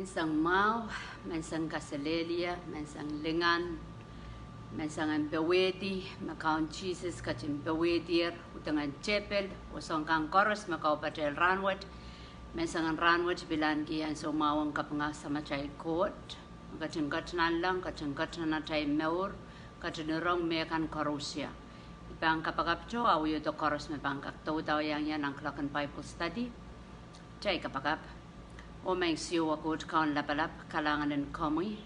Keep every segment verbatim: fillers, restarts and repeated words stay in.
Menseng mwahu, menseng kaselehlie, menseng lingan, menseng en powehdi me Kaun Sises ketin powehdier, udeng en tepel oh soang kan koaros me kaupatehl rahnwet. Menseng en rahnwet pil ahneki ansou mwahu en kapinga Samatail Koht, me ketin ket nanleng, ketin ket nan atail mour, ketin rong mehkan koarusie. I pahn kapakapte, a wiedo koaros me pahn kak doudouiang ie nan kuloak en Bible study. Kitail kapakap. Oh Maing Siohwa Koht Kaun lapalap, kalahngan en komwi,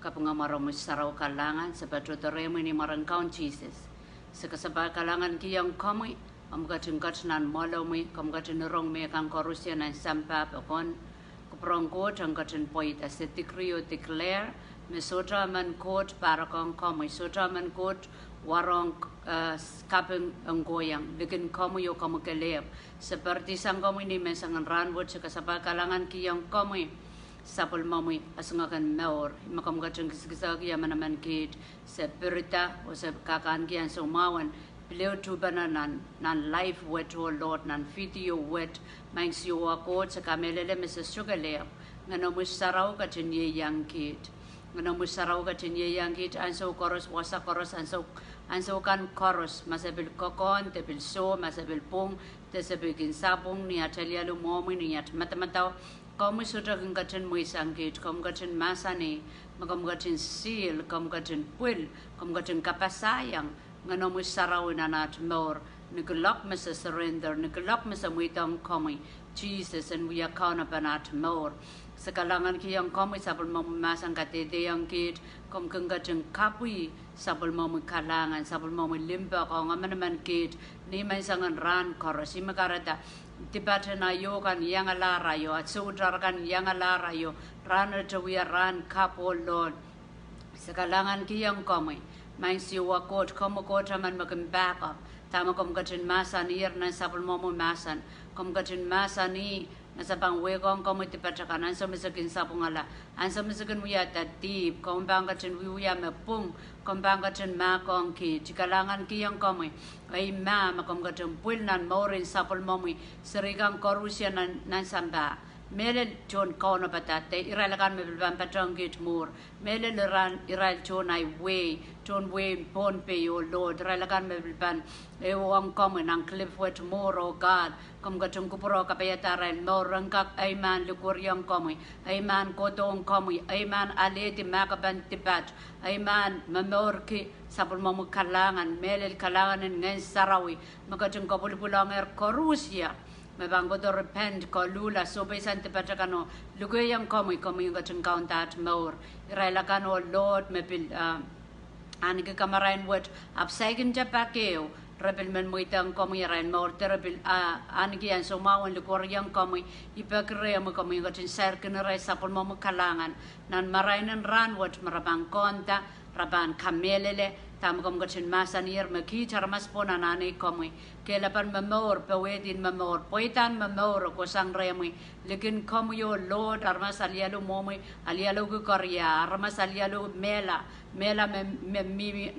kapinga mwaromwi sarawi kalahngan, se patohdo rehmwi ni mwaren Kaun Sises. Se kasapahl kalahngankihong komwi, omw ketin ket nan mwoalomwi, komw ketin rong mehkan koarusie nan sampah pokon. Kupwur en Koht en ketin pweida, se decree oh declare me sohte emen koht pahrekohng komwi, sohte emen koht warohng, eh, kaping en kohieng likin komwi oh komwi kelehpw. Se poaridisang komwi ni menseng en rahnwet, se kasapahl kalahngankihong komwi, sapwellimomwi esingek en mour, me komw ketin kisakiski emenemen kiht, se pirida oh se kak ahneki ansou mwahu en pil ehu tuhpene nan, nan live wet, oh Lord, nan video wet. Maing Siohwa Koht, se kamehlele me se sohte kelehpw. Ngenomwi sarawi ketin ieiang kiht. Ngenomwi sarawi ketin ieiang kiht ansou koaros, wasa koaros, ansou, ansou kan koaros, ma se pil kokohn de pil soh, ma se pil pwung de se pil kin sapwung, ni at alialu mwohmwi, ni at madamadau, komwi sohte kin ketin mweisang kiht. Komw ketin mahsanih me komw ketin seal, komw ketin pwil, komw ketin kapasaiong ngenomwi sarawi nan at mour, ni kuloak me se surrender, ni kuloak me se mweidohng komwi Sises en wia kaunopen at mour. Se kalahngankihong komwi sapwellimomwi mahsen, kadehdehong kiht, komw kin ketin kapwih sapwellimomwi kalahngan, sapwellimomwi limpoak ong emenemen kiht ni menseng en rahn koaros. Ihme kahrehda dipat en aio kan iangala araio, a sounpar kan iangala araio, rahnwet wia rahn kapw, oh Lord. Se kalahngankihong komwi, Maing Siohwa Koht, komwi Koht emen me kin back up. Dahme komw ketin mahsaniher nan sapwellimomwi mahsen, komw ketin mahsanih me se pahn wehkohng komwi dipat akan, ansou me se kin sapwungala, ansou me se kin wiahda dihp, komw pahn ketin wiewia me pwung, komw pahn ketin mahkohng kiht. I kalahngankihong komwi, ei mah, me komw ketin pwil nan mouren sapwellimomwi serihkan koarusie nan, nan sampah. Mehlel tohn kaunopada de irail akan me pil pahn patohng kiht mwuhr. Mehlel irail, irail tohn ahi wehi, tohn wehin Pohnpei, oh Lord, irail akan me pil pahn ehuong komwi nan cliff wet mwuhr, oh God. Komw ketin kupwure kapaiada arail mour, ren kak ei mahn likwerihong komwi, ei mahn kohdohng komwi, ei mahn alehdi mahkpen dipat, ei mahn momourki sapwellimomwi kalahngan, mehlel kalahngan en Ngehn Sarawi me ketin kopwilipwilongehr koarusie me pahn kohdo repent, koluhla, sohpeisang dipat akan oh lukeiong komwi, komwi en ketin kaunda at mour. Irail akan, oh Lord, me pil, ah, ahneki kamarain wet ahpw saikinte pak ehu, re pil men mweidohng komwi, arail mour de re pil, ah, ahneki ansou mwahu en likwerihong komwi. I peki rehmwi, komwi en ketin sair kin irail sapwellimomwi kalahngan nan marain en rahn wet me re pahn kaunda, re pahn kamehlele dahme komw ketin mahsaniher, me kiht aramas pwon anahne komwi. Kehlepen momour, powehdi en momour, pweidahn momour, kohsang rehmwi likin komwi, oh Lord. Aramas alialu mwohmwi, alialuki koarie, aramas alialu mehla, mehla me, me mihmi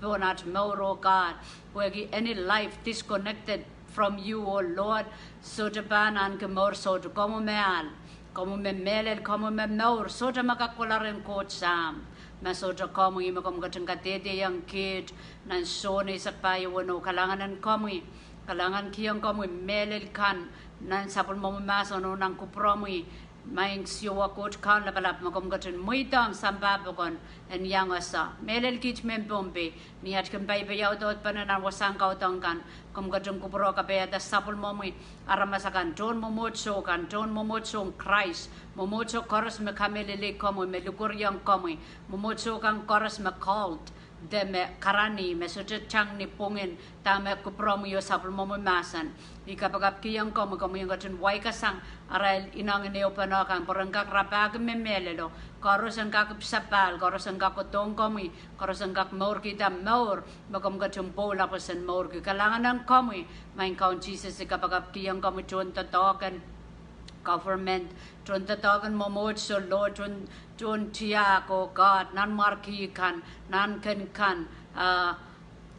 pohn at mour, oh God. Pwehki any life disconnected from you, oh Lord, sohte pahn ahneki mour, sohte. Komwi me ahl, komwi me mehlel, komwi me mour, sohte me kak kohla rehn Koht Sahm ma sohte komwi. Ihme komw ketin kadehdehong kiht nan Sohn eisek pahieu weneu, kalahngan en komwi, kalahngankihong komwi mehlel kan nan sapwellimomwi mahsen oh nan kupwuromwi. Maing Siohwa Koht Kaun lapalap, me komw ketin mweidohng sampah pokon en iang ese mehlel kiht mehn Pohnpei, ni at kin paipaiaudohpene nan wasahn kaudok kan, komw ketin kupwure kapaiada sapwellimomwi aramas akan, tohn mwomwohdiso kan, tohn mwomwohdiso en Krais, mwomwohdiso koaros me kamehlele komwi, me likwerihong komwi, mwomwohdiso kan koaros me cult de me karanih, me sohte tang ni pwungen dahme kupwuromwi oh sapwellimomwi mahsen. I kapakapkihong komwi, komwi en ketin waikasang arail ineng en ehupene kan pwe ren kak rapahki me mehlelo, koaros en kak ipwsapahl, koaros en kak kohdohng komwi, koaros en kak mourkihda mour me komw ketin pwoula pwe sen mourki. Kalahngan en komwi, Maing Kaun Sises. I kapakapkihong komwi tohn doadoahk en government, tohn doadoahk en mwomwohdiso, Lord, tohn, tohn tiahk, oh God, nanmwarki kan, nahnken kan, ah,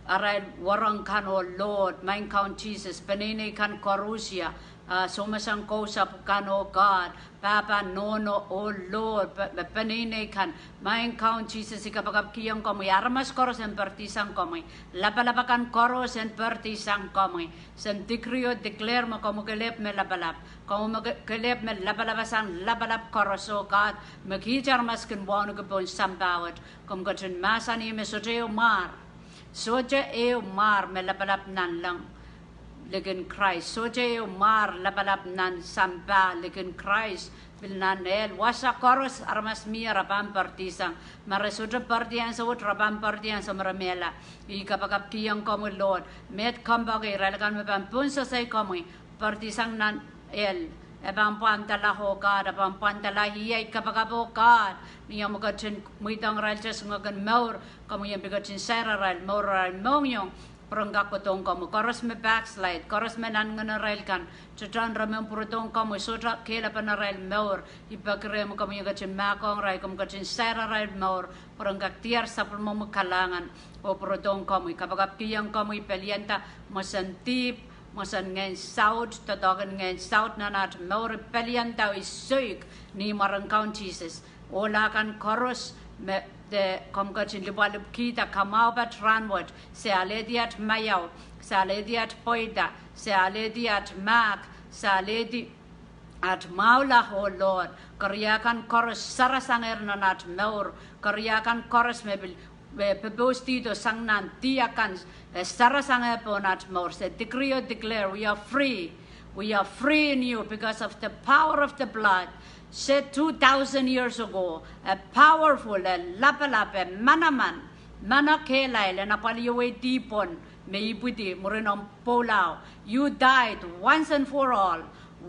arail warohng kan, oh Lord, Maing Kaun Sises, peneinei kan koarusie, Ah, soumeseng kousapw kan, oh God, pahpa, nohno, oh Lord, pe-, me peneinei kan, maing Kaun Sises, I kapakapkihong komwi aramas koaros en poardihsang komwi, lapalap akan koaros en poardihsang komwi. Sen decree oh declare me komwi kelehpw me lapalap, komwi me ke-, kelehpw me lapalap sang lapalap koaros, oh God, me kiht aramas kin wauneki pohn sampah wet. Komw ketin mahsanih me sohte ehu mwahr, sohte ehu mwahr me lapalap nanleng likin Krais. Sohte ehu mwahr lapalap nan sampah likin Krais. Pil nan ehl wasa koaros aramas mie re pahn poardihsang. Ma re sohte poardi ansou wet, re pahn poardi ansou me re mehla. I kapakapkihong komwi Lord, met kompoake irail akan me pahn pohnsosoi komwi, poardihsang nan ehl. E pahn pwandala, oh God, e pahn pwandala. Ih ei kapakap, oh God, ni omw ketin mweidohng irail tesingek en mour, komwi en pil ketin sair arail mour, arail mohngiong, pwurehng kak kohdohng komwi. Koaros me backslide, koaros me nan ngehn arail kan, tehtehn re men pwurodohng komwi, sohte kehlapen arail mour, I peki rehmw komwi en ketin mahkohng irail, komw ketin sair arail mour, pwurehng kak diar sapwellimomwi kalahngan, oh pwurodohng komwi. Kapakapkihong komwi, pelianda mwomwen dihp, mwomwen ngehn saut, doadoahk en ngehn saut nan aht mour, I pelianda, I soik ni mwaren Kaun Sises. Ohla kan koaros me, de, komw ketin lipwalipwkihda, kamwahu pat rahnwet, se alehdi aht maiau, se alehdi aht pweida, se alehdi aht mahk, se alehdi aht mwahula, oh Lord. Keria kan koaros sarasangehr nan aht mour, keria kan koaros me pil, me popousdihdo sang nan dih akan, e sarasangehr pohn aht mour. Se decree oh declare, we are free. We are free in you because of the power of the blood shed two thousand years ago. E powerful, e lapalap, e manaman, mano kehlail, en apwalih ewei dih pwon me ipwidi mwurin omw pwoulaho. You died once and for all.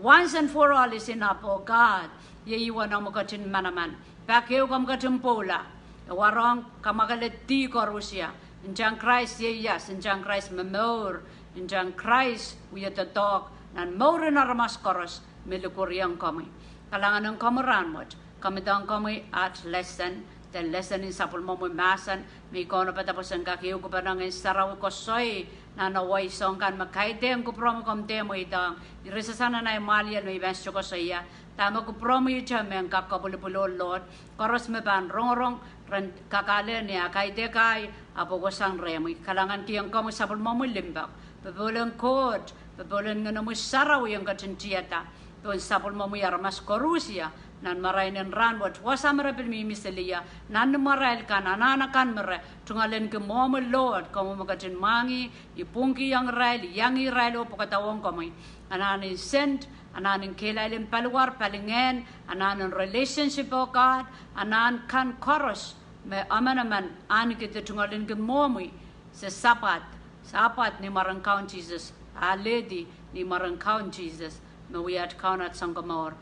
Once and for all is enough, oh God. Iei uwen omw ketin manaman. Pak ehu komw ketin pwoula, e warohng kamwakele dih koarusie. Ntahn Krais ieias, ntahn Krais momour, ntahn Krais wie doadoahk nan mouren aramas koaros me likwerihong komwi. Kalahngan en komwi rahnwet, komw doadoahk komwi aht lesson, de lesson en sapwellimomwi mahsen, me I kaunopada pwe sen kak ehukipene Ngehn Sarawi koasoi nan awa soahng kan me kaidehn kupwuromwi komw dehr mweidohng. Ire sasang nan ahi mwahliel me I pahn sohte koasoia, dahme kupwuromwi ihte mehn kak kopwilipwil, oh Lord, koaros me pahn rongorong, ren kak ale ni ah kaidehk ahi, ahpw kohsang rehmwi. Kalahngankihong komwi sapwellimomwi limpoak, popohl en Koht, popohl en Ngenomwi Sarawi en ketin tiada pohn sapwellimomwi aramas koarusie nan marain en rahnwet, wasa me re pil mihmi seli ie, nan imwarail kan, anahn akan me re tungoalenki mwohmwi Lord, komwi me ketin mwahngih, ipwungkihong irail, iangih irail oh pwukadawohng komwi. Anahn en sent, anahn en kehlail en paliwar, palingehn, anahn en relationship, oh God, anahn kan koaros me emenemen ahneki de tungoalenki mwohmwi, se sapwad, sapwad ni mwaren Kaun Sises, alehdi ni mwaren Kaun Sises, me wia aht Kaun, aht Sounkomour.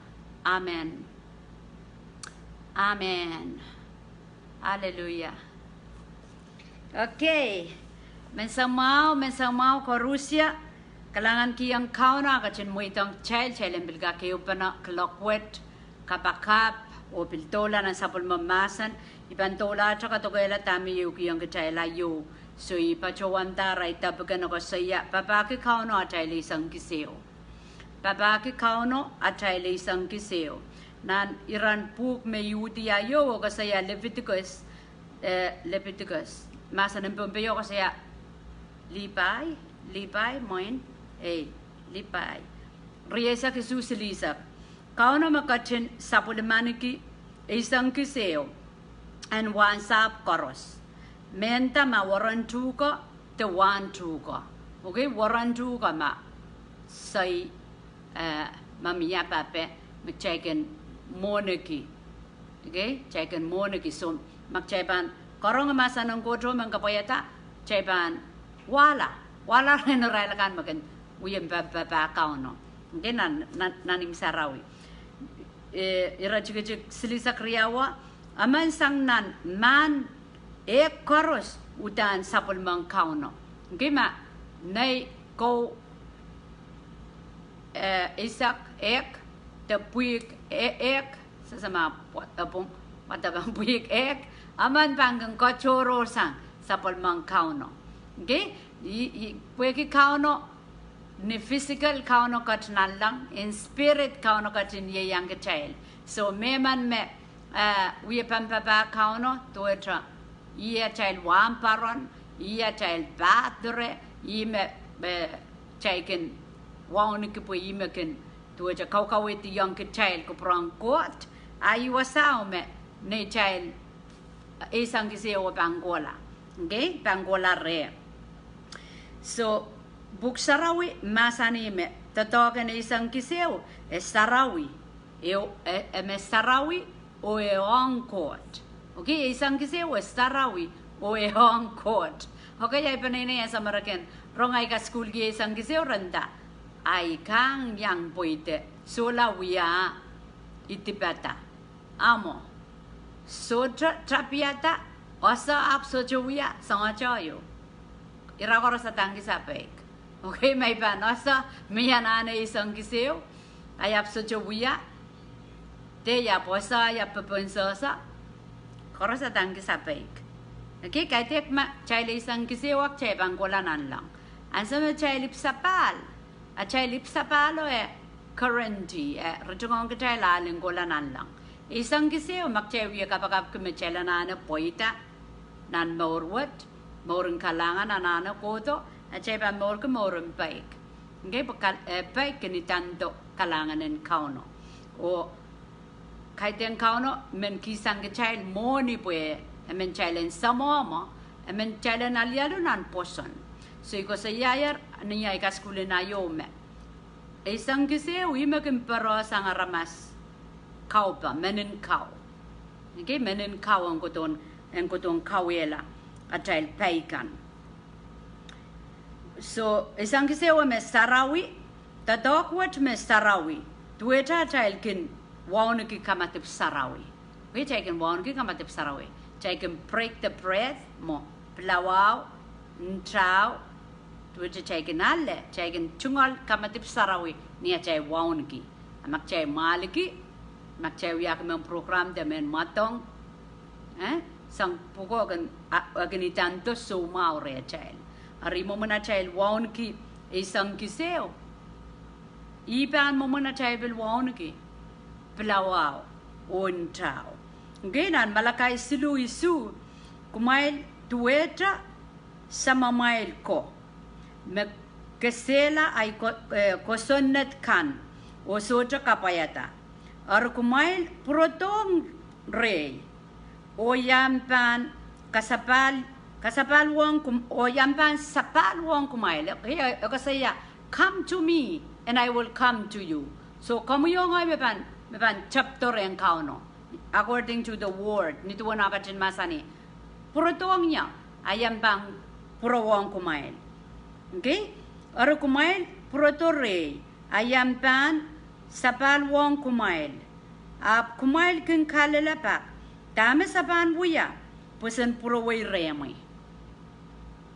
Amen. Amen. Aleluia. Okay. Menseng mwahu, menseng mwahu koarusie. Kalahngankihong Kauno, e ketin mweidohng kitail, kitail en pil kak ehupene kuloak wet, kapakap, oh pil doula nan sapwellime mahsen. I pahn doulahte kadokehla dahme I ehukihong kitail aio. Soh, I patohwanda arail topic en koasoia, Papahki Kauno Atail Eisek Kisehu. Papahki Kauno Atail Eisek Kisehu. Nan iren pwuhk me I uhdi aio, e koasoia Leviticus, eh, Leviticus. Mahsen en Pohnpei e koasoia Lipai, Lipai, mwein, ei, Lipai. Rieisek isuh silihsek. Kauno me ketin sapwellimaniki eisek kisehu en wahnsahpw koaros. Mehnda ma weren tuhke, de wahn tuhke. Okay, weren tuhke ma, soai, eh, ma mie pape, me kitail kin mwohneki. Okay, kitail kin mwohneki, soh, ma kitail pahn karonge mahsen en Koht oh men kapwaiada, kitail pahn wahla, wahla rehn irail akan me kin wia pa-, papah Kauno. Okay, nan, nan, nan imw sarawi. Eh, ire tikitik silihsek riau, emen sang nan mahn ehk koaros uhdahn sapwellimen Kauno. Okay, ma nei kou, eh, eisek ehk, de pwihk e-, ehk, sehse ma pwa-, eh, pwung, wadek pwihk ehk, emen pahn kin katohrohrsang sapwellimen Kauno. Okay? I, i, pwehki Kauno ni physical Kauno ket nanleng, in spirit Kauno ket en ieiang kitail. So mehmen me, eh, wie pahn papah Kauno, duwehte ih atail wahnpoaron, ih atail pahtre, ih me, eh, kitail kin wauneki pwe ih me kin duwehte kaukaweidihong kitail kupwuren Koht, a ih wasao me neitail eisang kisehwo pahn kohla. Okay, pahn kohla reh. So, Pwuhk Sarawi mahsanih me doadoahk en eisang kisehwo, e sarawi, e, e, e me sarawi, oh e ong Koht. Okay, eisang kisehwo e sarawi, oh e ong Koht. Okay, ahi peneinei ansou me re kin rong ahi kasukuhlki eisang kisehwo re nda, ahi kang iang pweida, sohla wia, I dipada. Ahmw sohte tapiada, ese ahpw sohte wia, soangoatoa ieu. Ira koaros adaneki sapeik. Okay, ma I pahn ese me I anahne eisang kisehwo, ahi ahpw sohte wia, de I ahpw ese, I ahpw pepehm sehse, koaros adaneki sapeik. Okay, kaidehk ma kitail eisang kisehwo kitail pahn kohla nanleng. Ansou me kitail ipwsapahl, atail ipwsapahlo e current, e ritingohng kitail ahl en kohla nanleng. Eisang kisehwo ma kitail wie kapakapki me kitail anahne pweida nan mour wet, mouren kalahngan anahne kohdo, atail pahn mourki mouren peik. Okay, pwe kal-, eh, peik kin idando kalahngan en Kauno. Oh kaidehn Kauno men kihsang kitail mwohni pwe e men kitail en samwomw, e men kitail en alialu nan pwoson. So I koasoiaier ni ahi kasukuhl en aio me eisang kisehwo ih me kin perehsang aramas kaupe, men en kau. Okay, men en kau en kohdo, en kohdo kauwehla atail pai kan. So, eisang kisehwo me sarawi, doadoahk wet me sarawi, duwehte atail kin wauneki kamadipw sarawi. Wehwehki atail kin wauneki kamadipw sarawi. Atail kin break the bread, mwo pilawao, ntao, duwehte atail kin ale, atail kin tungoal kamadipw sarawi ni atail wauneki. A ma kitail mwahliki, ma kitail wiahki mehn program de mehn mwadong, eh, sang pwuko e kin, a, e kin idando soumwahu rehtail. Eri mwomwen atail wauneki eisang kisehwo, ih pahn mwomwen atail pil wauneki pilawao oh ntao. Okay, nan Malakai siluh isuh, kumwail duwehte samamwail ko me kesehla ahi ko-, eh, kosonned kan oh sohte kapwaiada. Eri kumwail pwurodohng rehi, oh I ahpw pahn kasapahl, kasapahlwohng kum-, oh I ahpw pahn sapahlwohng kumwail. Eh, e koasoia, come to me and I will come to you. So komwi oh ngehi me pahn, me pahn tepdo rehn Kauno, according to the word, nin duwen ah ketin mahsanih, pwurodohng ie, a I ahpw pahn pwurowohng kumwail. Okay? Eri kumwail pwurodo rehi, a I ahpw pahn sapahlwohng kumwail. Ahpw kumwail kin kalelapak dahme se pahn wia pwoson pwurowei rehmwi.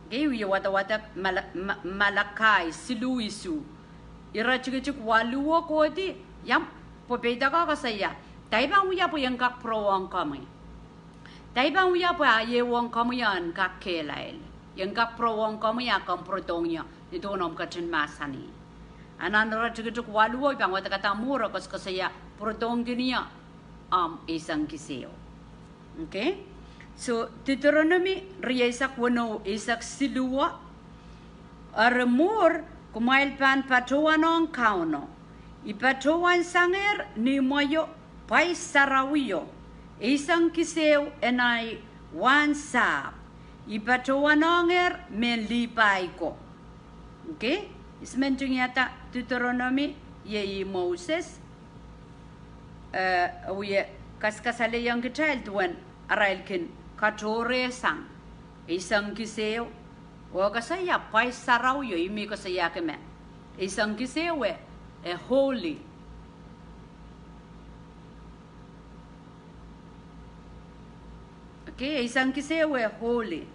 Okay, I wie wadawadek Mala-, Ma-, Malakai siluh isuh, iretikitik waluh kohdi, ia, pwe peidek e koasoia, dahme I pahn wia pwe I en kak pwurowohng komwi. Dahme I pahn wia pwe ahi ehuong komwi en kak kehlail. I en kak pwurowohng komwi a komw pwurodohng ie, nin duwen omw ketin mahsanih. A nan iretikitik waluh, I pahn wadekada mwuhr, e koasokoasoia pwurodohngkin ie omw eisang kisehwo. Okay? So, Deuteronomi rieisek weneu, eisek siluh, eri mwuhr, kumwail pahn patohwanohng Kauno. I patohwan sangehr ni imweio pwais sarawio, eisang kisehwo en ahi wahn sahpw. I patohwanohngehr mehn Lipai ko. Okay? Ihs men ntingihada Deuteronomi? Iei Moses, eh, wie kaskasalehiong kitail duwen arail kin katohrehsang eisang kisehwo. Oh koasoia pwais sarawio, ih me koasoiahki me eisang kisehwo e holy. Okay, eisang kisehwo e holy.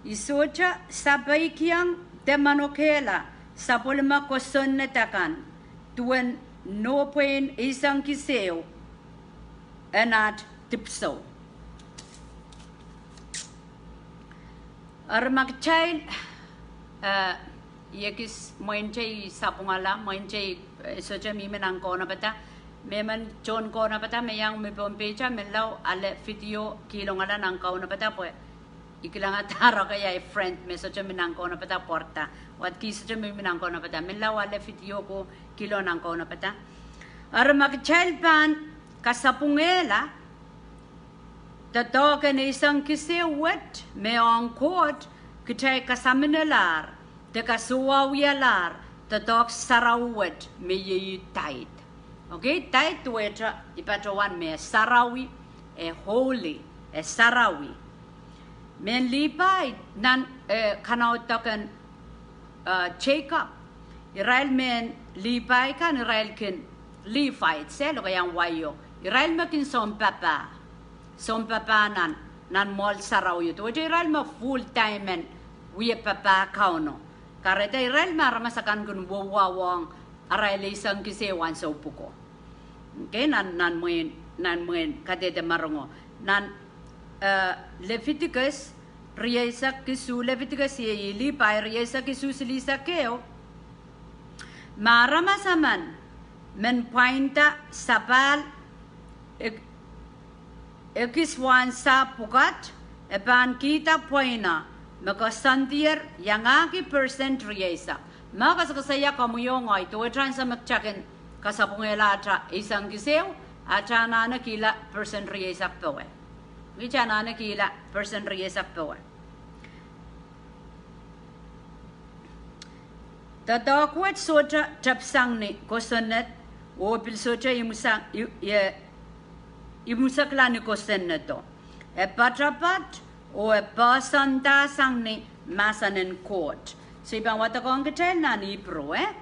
I sohte sapeikiong de manokehla sapwellime kosonned akan, duwen nohpwein eisek kis ehu en aht dipwisou. Eri ma kitail, eh, I ekis mwein tei sapwungala, mwein tei, eh, sohte mihmi nan kaunopada. Mehmen tohn kaunopada me iang mi Pohnpei ta, menlau ale video kihlongala nan kaunopada pwe I kilangadahr ekei ahi friend me sohte mi nan kaunopada pwarada. Wadki sohte mihmi nan kaunopada. Menlau ale video ko kihlo nan kaunopada. Eri ma kitail pahn kasapwungehla doadoahk en eisek kis ehu wet me ong Koht kitail kasaminlahr de kasawihwialahr doadoahk sarawi wet me iei tithe. Okay, tithe duwehte I patohwan me sarawi, e holy, e sarawi. Mehn Lipai nan, eh, kanaudok en, eh, Jacob, irail mehn Lipai kan irail kin Levites, eh, lokaiahn wai o. Irail me kin sounpapah, sounpapah nan, nan mwoahl sarawio. Duwehte irail me full time en wia papah Kauno. Kahrehda irail me aramas akan kin wauwau ong arail eisek kis ehu ansou pwuko. Okay, nan, nan mwein, nan mwein kadehde marongo. Nan, eh, Leviticus rieisek isuh, Leviticus iei Lipai rieisek isuh silihsek ehu. Ma aramas emen men pwainda sapahl ek-, ekis wahnsahpw pwukat, e pahn kihda pweino me koasoandier iangahki percent rieisek. Me koasokoasoia komwi oh ngehi, duwehte ansou me kitail kin kasapwungehla atail eisek kis ehu, atail anahne kihla percent rieisek powe. Kitail anahne kihla percent rieisek powe. Doadoahk wet sohte tepsang ni kosonned, oh pil sohte imwis-, i-, e, imwisekla ni kosonnedo. E poatopoat, oh e poahsoandahsang ni mahsen en Koht. So I pahn wadekohng kitail nan Ipru, eh?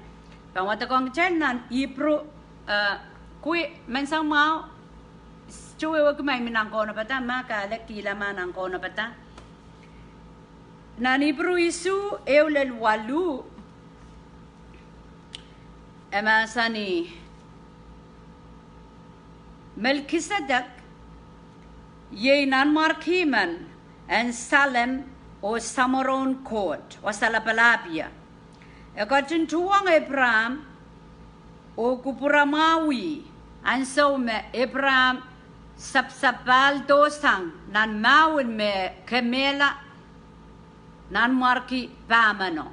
Pahn wadekohng kitail nan Ipru, eh, kwi, menseng mwahu, sohte wehwehki ma I mi nan kaunopada, ma ke ale kihla ma nan kaunopada. Nan Ipru isuh, ehu lel waluh, e mahsanih, Melkisedek iei nanmwarki men en Salem oh samworohn Koht, wasa lapalahpie. E ketin tuhwong Eipraam oh kupwuramwahwih ansou me Eipraam sapsapaldohsang nan mahwin me kemehla nanmwarki pahmeno.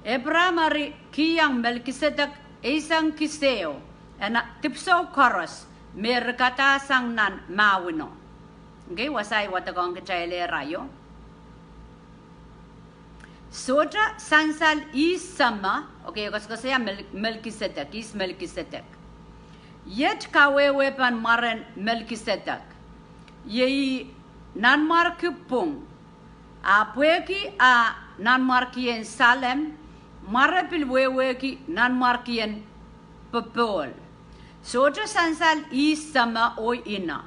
Eipraam eri kihong Melkisedek eisek kis ehu en dipwisou koaros me riakadahsang nan mahwino. Okay, wasa I wadekohng kitail ehr aio. Sohte sansal ihs seme, okay, koasokoasoia Mel-, Melkisedek, ihs Melkisedek. Iet kawehwehpen mwaren Melkisedek. Iei nanmwarki pwung. A pwehki a nanmwarkien Salem, mware pil wehwehki nanmwarkien popohl. Sohte sansal ihs seme oh ine.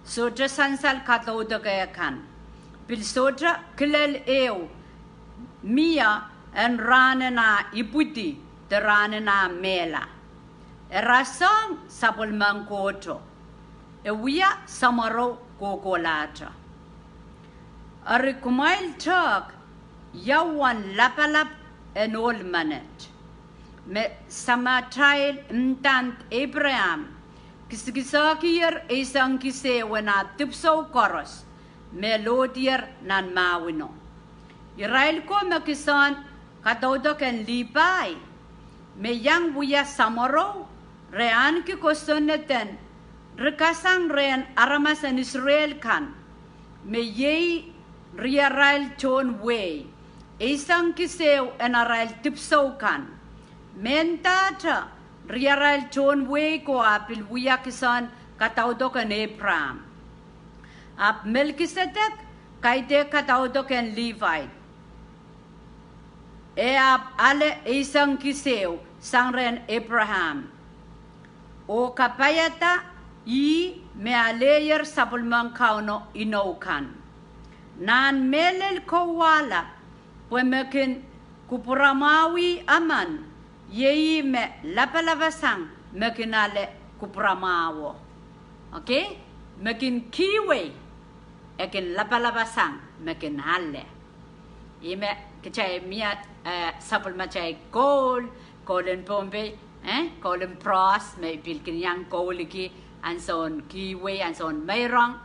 Sohte sansal kadaudok kan. Pil sohte kilel ehu mie en rahnen ah ipwidi de rahnen ah mehla. E rasehng sapwellimen Kohto. E wia samworo kohkohlahte. Eri kumwail tehk ia uwen lapalap en ohl menet me samatail ndand Eipraam kisikisehkier eisek kis ehu en ah dipwisou koaros me lohdier nan mahwino. Irail ko me kisehn kadaudok en Lipai me iang wia samworo, re ahneki kosonned en rikasang rehn aramas en Israel kan, me iei riarail tohn wehi, eisek kis ehu en arail dipwisou kan. Mendahte riarail tohn wehi ko ahpw pil wia kisehn kadaudok en Eipraam. Ahpw Melkisedek kaidehk kadaudok en Levite. E ahpw ale eisek kis ehu sang rehn Eipraam, oh kapaiada ih me aleier sapwellimen Kauno inou kan. Nan mehlel kowahlap, pwe me kin kupwuramwahwih emen, iei ih me lapalapasang me kin ale kupwuramwahuo. Okay? Me kin kihwei, e kin lapalapasang me kin ale. Ih me kitail mie, eh, sapwellimatail koul, koul en Pohnpei, eh, koul en Pros, me pil kin iang koulki, ansoun kihwei, ansoun meirong.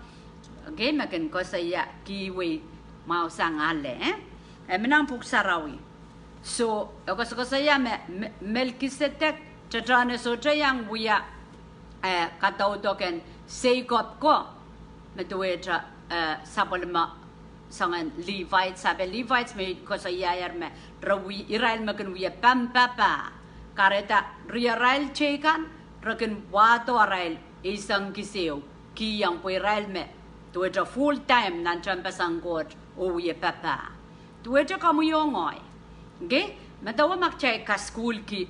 Okay, me kin koasoia kihwei mwahu sang ale, eh. Eh, me nan Pwuhk Sarawi. So, e koasokoasoia me, me, Melkisedek, tehtehne sohte iang wia, eh, kadaudok en Seikop ko, me duwehte, eh, sapwellime soangen Levites, sape Levites me koasoiaier me re wia, irail me kin wia pampapah. Kahrehda riarail teikan, re kin wahdo arail eisek kis ehu, kihong pwe irail me duwehte full time nan tehnpas en Koht oh wie papah. Duwehte komwi oh ngehi. Okay? Medewe ma kitail kasukuhlki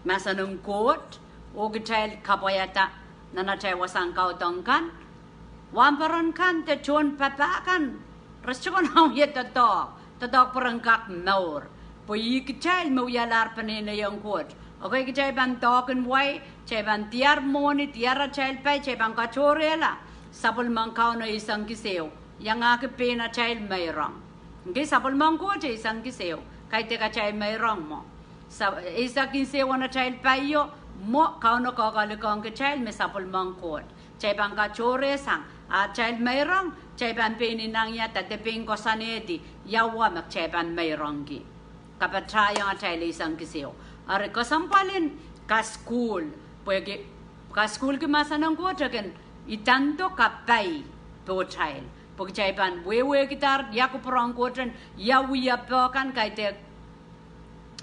mahsen en Koht, oh kitail kapwaiada nan atail wasahn kaudok kan, wahnpoaron kan de tohn papah kan, re sohte konehng wie doadoahk, doadoahk pwe ren kak mour. Pwe ih kitail me wialahr peneinei en Koht. Okay, kitail pahn doahk en wai, kitail pahn diar mwohni, diar atail pai, kitail pahn katohrehla sapwellimen Kauno eisek kis ehu, iangahki pein atail meirong. Okay, sapwellimen Koht eisek kis ehu, kaidehk atail meirong mwo. Sa-, eisek kis ehu en atail paio, mwo Kauno koakoahlikihong kitail me sapwellimen Koht. Kitail pahn katohrehsang, a atail meirong, kitail pahn pein inengieng de pein koasoanehdi ia uwa me kitail pahn meirongki. Kapatahiong atail eisek kis ehu. Eri kesempwal en kasukuhl, pwehki kasukuhlki mahsen en Koht e kin idando kapai pohtail. Pwe kitail pahn wehwehkidahr ia kupwuren Koht en, ia wiepe kan, kaidehn,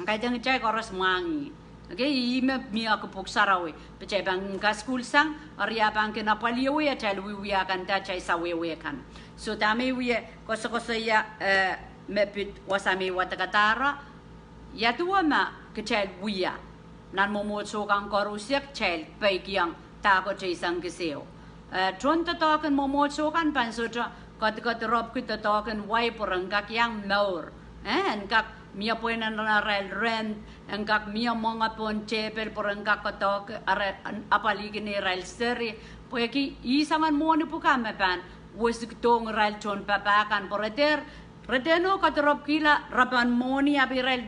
kaidehn kitail koaros mwahngih. Okay, ih me mie ki Pwuhk Sarawi. Pwe kitail pahn kasukuhlsang, eri a pahn kin apwalih atail wiewia kan de atail sawehwe kan. So dahme I wie koasokoasoia, eh, me pid wasa me I wadekadahr, ia duwe ma kitail wia nan mwomwohdiso kan koaros, kitail peikiong dahkot eisek kis ehu. Eh, tohn doadoahk en mwomwohdiso kan pahn sohte kadikadirepwki doadoahk en wai pwe ren kak iang mour. Eh, en kak mie pweinen arail rent, en kak mie mwenge pohn tehpel pwe ren kak doadoahk, ara, apwalihki neirail seri. Pwehki ih soangen mwohni pwukat me pahn wesikidohng irail tohn papah kan pwe re dehr, re dehr kadirepwkihla rahn en mwohni ahpw irail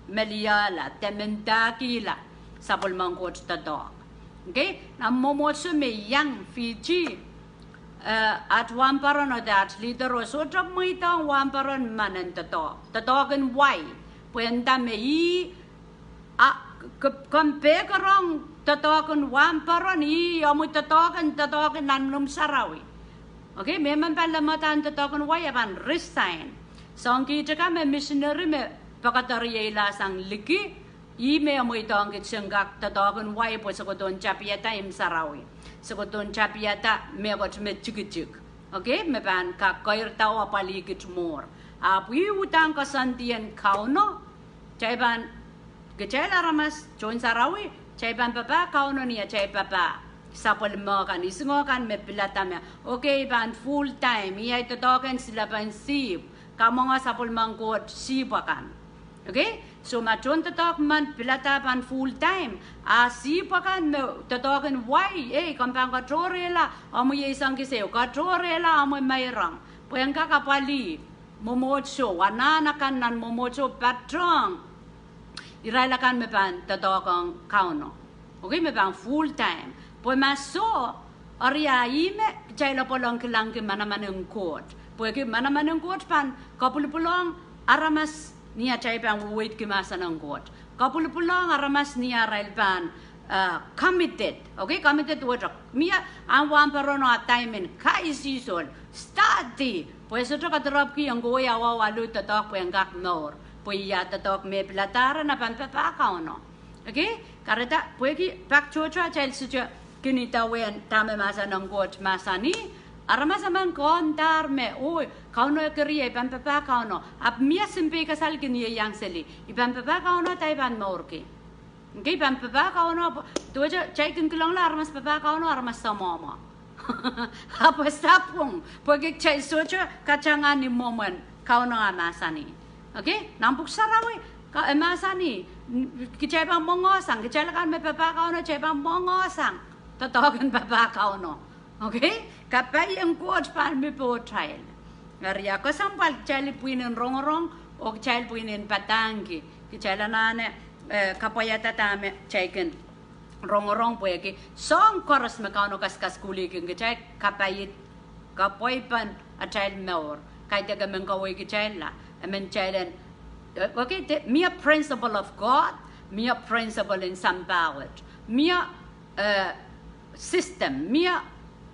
meliala de mendahkihla sapwellimen Koht doadoahk. Okay, nan mwomwohdiso me I iang Fiji, eh, at wahnpoaron oh de at leader o sohte mweidohng wahnpoaron men en doadoahk, doadoahk en wai. Pwe nda me ih, a, ke, compare rong doadoahk en wahnpoaron, ih omwi doadoahk en, doadoahk en nan noumw sarawi. Okay, mehmen pahn lemehda doadoahk en wai e pahn resign. Soahng kihda ka me misineri me poakoadohrieila sang liki, ih me mweidohng kit sen kak doadoahk en wai pwe se kohdohn tapihada imw sarawi. Se kohdohn tapihada mehkot me tikitik. Okay, me pahn kak keirda oh apwalih kit mour. Ahpw ih uhdahn koasoandi en Kauno, kitail pahn, kitail aramas tohn sarawi, kitail pahn papah Kauno ni atail papah sapwellime kan, isingo kan me pilada me, okay, I pahn full time, I ahi doadoahk en silepen sihpw, kamwenge sapwellimen Koht sihpw akan. Okay? So ma tohn doadoahk men pilada pahn full time, a sihpw akan me doadoahk en wai, ei, komw pahn katohrehla omwi eisek kis ehu, katohrehla omwi meirong, pwe en kak apwalih mwomwohdiso, anahn akan nan mwomwohdiso patohng irail akan me pahn doadoahk ong Kauno. Okay, me pahn full time. Pwe ma soh, eri a ih me kitail apwal ong kilangki manaman en Koht. Pwehki manaman en Koht pahn kapwilipwilong aramas ni atail pahn weweidki mahsen en Koht. Kapwilipwilong aramas ni arail pahn, uh, committed. Okay, committed word. Mie ahn wahnpoaron o atail men kaisihsol, study. Pwe sohte kadirepwki en kohwei awa waluh doadoahk pwe en kak mour. Pwe ia doadoahk me piladahr en a pahn papah Kauno. Okay, kahrehda, pwehki pak tohto atail sohte kin idawehn dahme mahsen en Koht mahsanih, aramas emen kondahr me, oh, Kauno e keriei, I pahn papah Kauno. Ahpw mie sounpei kasal kin ieiang seli, I pahn papah Kauno de I pahn mourki. Okay, I pahn papah Kauno, duwehte kitail kin kilangla aramas papah Kauno, aramas samwamwa. Ahpw e sapwung, pwehki kitail sohte katanga ni mwomwen Kauno a mahsanih. Okay, nan Pwuhk Sarawi, ka, e mahsanih, Kitail pahn mwongohsang, kitail akan me papah Kauno, kitail pahn mwongohsang doadoahk en papah Kauno. Okay? Kapaiong Koht pahn mi pohtail. Eri kesempwal kitail pwihn en rongorong, oh kitail pwihn en padahngki. Kitail anahne, eh, kapwaiada dahme kitail kin rongorong pwehki soahng koaros me Kauno kaskasukuhlihki kitail, kapai, kapwaipen atail mour. Kaidehk e men kaweikitailla, e men kitail en, eh, okay, de, mie principle of God, mie principle en sampah wet. Mie, eh, system, mie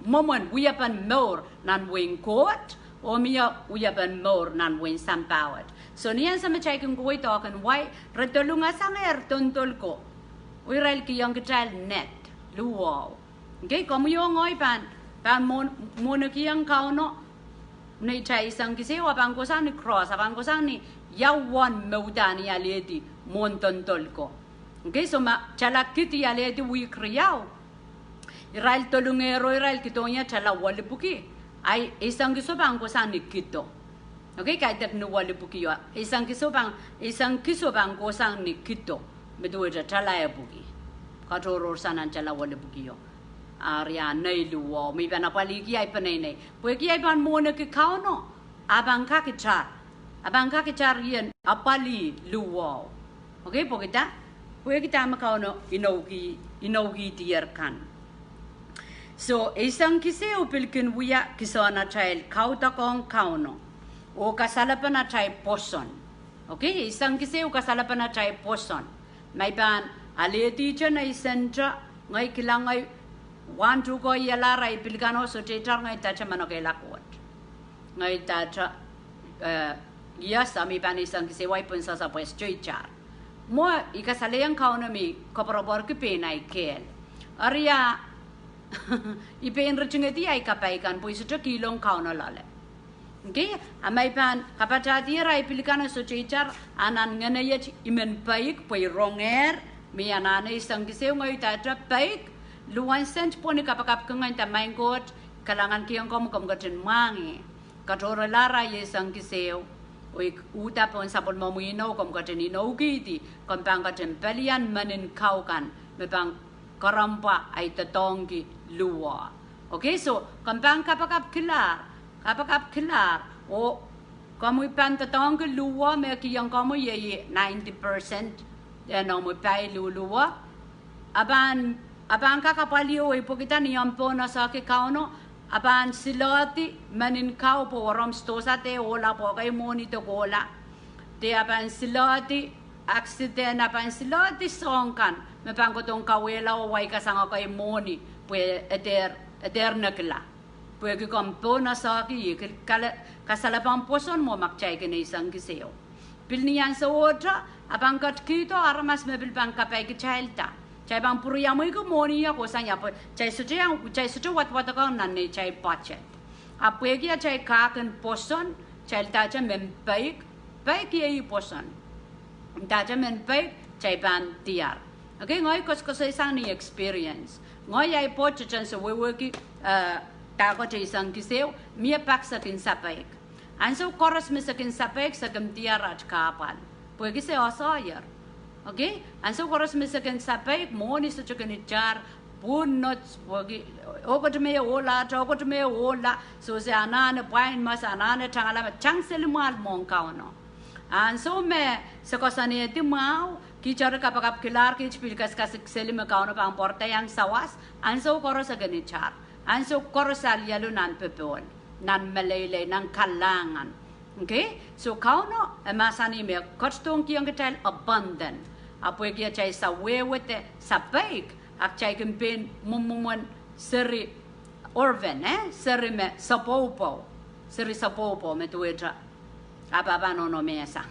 mwomwen wiepen mour nan wehin Koht, oh mie wiepen mour nan wehin sampah wet. So ni ansou me kitail kin kohwei doahk en wai, re dolungasangehr dondol ko. Oh irail kihong kitail net, luhwo. Okay, komwi oh ngehi pahn, pahn mwohn, mwohnekihong Kauno, nei kitail sang kisehwo, a pahn kohsang ni cross, a pahn kohsang ni ia uwen me udahn I alehdi mwohn dondol ko. Okay, so ma tala kid I alehdi wihk riau, irail dolungehr oh irail kidohng ie tala welipwiki, ahi sang kisehwo pahn kohsang ni kido. Okay, kaidehk ni welipwikio. Sang kisehwo pahn, sang kisehwo pahn kohsang ni kido. Me duwehte tala epwiki. Katohrohr sang nan tala welipwikio. Eri a nei luhwo, me I pahn apwalihki ahi peneinei. Pwehki ahi pahn mwohneki Kauno, a pahn kak itar. A pahn kak itar ien apwalih luhwo. Okay, pwehki dah, pwehki dahme Kauno inoukihdier kan. So, sang kisehwo pil kin wia kisehn atail kaudokiong Kauno. Oh kasalepen atail pwoson. Okay, sang kisehwo kasalepen atail pwoson. Ma I pahn alehdihte nei senter, ngehi kilang ngehi wan tuhke ialahr ahi pil kan oh sohte itar, ngehi dahte manokehla Koht. Ngehi dahte, eh, iasa me I pahn sang kisehwo ahi pohnsehse pwe sohte itar. Mwo I kasalehiong Kauno me I koapworopworki pein ahi kehl. Eri a I pein ritingedi ahi kapai kan pwe I sohte kihlong Kauno loale. Okay, a ma I pahn kapatahdier ahi pil kan oh sohte itar, a nan ngehneiet I men peik pwe I rongehr me I anahne sang kisehwo, ngehi dahte peik, luwen sent pwon I kapakapki ngehi, nda Maing Koht, kalahngan kihong komw, komw ketin mwahngih. Katohrehla ahi sang kisehwo, oh I uhda pohn sapwellimomwi inou, komw ketin inoukihdi, komw pahn ketin pelian mehn kau kan me pahn kerempwa ahi doadoahngki luhwo. Okay, so komw pahn kapakapkilahr, kapakapkilahr, oh komwi pahn doadoahngki luhwo me kihong komwi iei ninety percent en omwi pai, luhluhwo. A pahn, a pahn kak apwalih oh pwehkihda ni omw pohn esehki Kauno, a pahn silohdi mehn kau pwe wehwehn sidohsa de ohla pwe ekei mwohni de kohla. De a pahn silohdi accident, a pahn silohdi soahng kan me pahn kohdohn kauwehla oh waikasang ekei mwohni pwe e dehr, e dehr nekila. Pwehki komw pohn esehki ih, kal, kasalepen pwoson mwo ma kitail kin sang kisehwo. Pil ni ahnsowohte, a pahn ketikihdo aramas me pil pahn kapaikitailda. Kitail pahn pwuriamweiki mwohni ia kohsang ia pwe kitail sohte, kitail sohte wadwadekohng nan neitail budget. Ahpw pwehki atail kahk en pwoson, kitail dahte men peik, peik iei pwoson. Dahte men peik, kitail pahn diar. Okay, ngehi koasokoasoisang ni experience. Ngehi ahi pwoat teten se wehwehki, eh, dahkot sang kisehwo, mie pak se kin sapeik. Ansou koaros me se kin sapeik, se kin diar aht kahpwal. Pwehki se oasoier. Okay, ansou koaros me se kin sapeik, mwohni sohte kin itar, pwuhnot, pwehki, oh kot me ohlahte, oh kot me ohla, so se anahne pwain ma se anahne tangala me tang seli mwahl mwohn Kauno. Ansou me se koasoanehdi mwahu, kiht eri kapakapkilahr, kiht pil kaskasik seli me Kauno pahn pwarada iang sawas, ansou koaros e kin itar, ansou koaros alialu nan popohl, nan meleilei, nan kalahngan. Okay? So Kauno e mahsanih me e ketidohng kihong kitail abundant. Ahpw pwehki atail sawehwe de sapeik, a kitail kin pein mwomwen seri orphan, eh? Seri me sapwopwow. Seri sapwopwow me duwehte a pahpa nohno mehsang.